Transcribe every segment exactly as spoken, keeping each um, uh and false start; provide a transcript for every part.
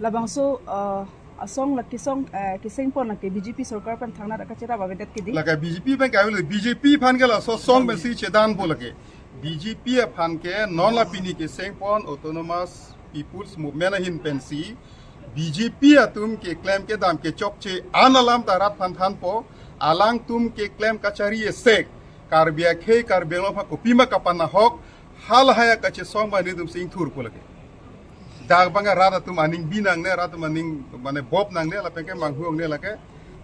Labangso uh, asong la kesong uh, keseng pon lake B J P sorkar pen thangnat akacherap avedet ke dei. Lake B J P pen kaiwil B J P aphan ke laso asong pensi chedanpo lake. B J P aphan ke non la pini keseng pon Autonomous People's Movement ahin pensi B J P atum keklem kedam kechokche an alam ta rat aphan thanpo, alangtum keklem kachari esek Karbi akhei Karbi Anglong aphan kopima kapanahok, halahai akachesong abang nelitum si ingthurpo lake. Dak abang rat atum aning bi nangne, rat atum aning mane bop nangne, lapen ke manghu nangne lake.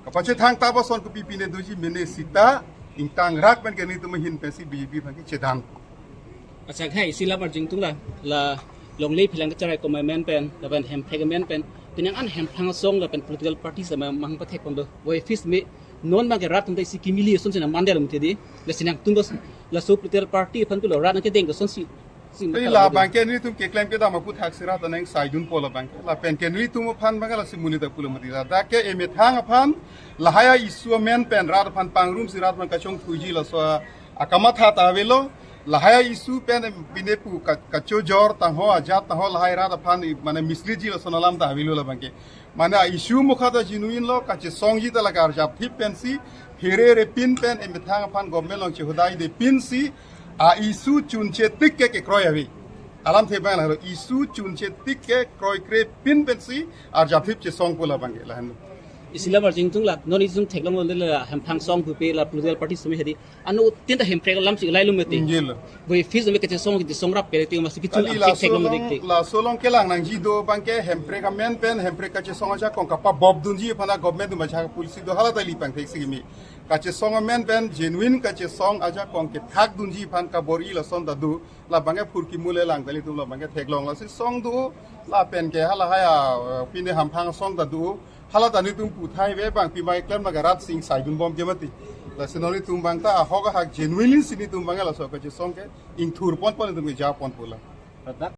Kapachethang tap ason kopi pine doji mene sita, ingtangrak pen ke nelitum ahin pensi B J P aphan ke chedan. Achak hai, isi lam arjing tung la, la longle phelang kacharai komamen pen, lapen Hemprek amen pen, penang an Hemprek asong lapen political party sama mang pathek pon do. Voi fis me non abang ke rat atum ta isi kimili ason sina mandel mutidi, la sinang tung do laso political party aphan pulo rat ke deng ason si. Kali la abang ke nelitum keklem kedam aputhaksi rat aneng saidunpo la abang ke. Lapen ke nelitum aphan abang ke lasi monit ta pulo mati. Ladak ke emethang aphan lahai a-issue amen pen rat aphan pangrumsi rat aphan kachongthuji laso akamatha ta avelo. Lahai a-issue pen pine pu ka- kachojor tangho ajat tangho lahai rat aphan i- mane misleadji lason alam ta avelo la abang ke. Mane a-issue mukha ta genuine lo, kachesongji ta lake arjapthip pensi, pherere pin pen emethang aphan government along chehodai de pinsi, a-issue chunche tik ke kekroi ave. Alamthe abang lalo, issue chunche tik ke kroikre pin pensi arjapthip chesongpo la abang ke lahenlo. Isi lam arjing tung la, non isi tum theklong londe la Hemprek asong pupe la political party sumi hadi. Anuttin ta Hemprek alam si lai lum mati. Injil. Voi fis me kachesong kachesong rap pere ti masi kichun Kali am laso thek long along, dikti. Laso along kelang nangji do abang ke Hemprek amen pen Hemprek kachesong ajakong kapabop dunji aphan a government atum ajak policy do hala ta ili pangthek si kimi. Kachesong amen pen genuine kachesong ajakong kethak dunji aphan kabor-i lason ta do. La abang ke phurkimo le lang kali tum la abang ke theklong lasi song do. Lapen ke halahai a, uh, pine Hemprek asong ta do. Hala ta nelitum puthai ve abang pima keklem lake rat si ingsaidunbom ke mati. Lasi non nelitum abang ta ahok ahak genuinely si nelitum abang laso kachesong ke ingthur pon pon nelitum ke ja ponpo la. Ladak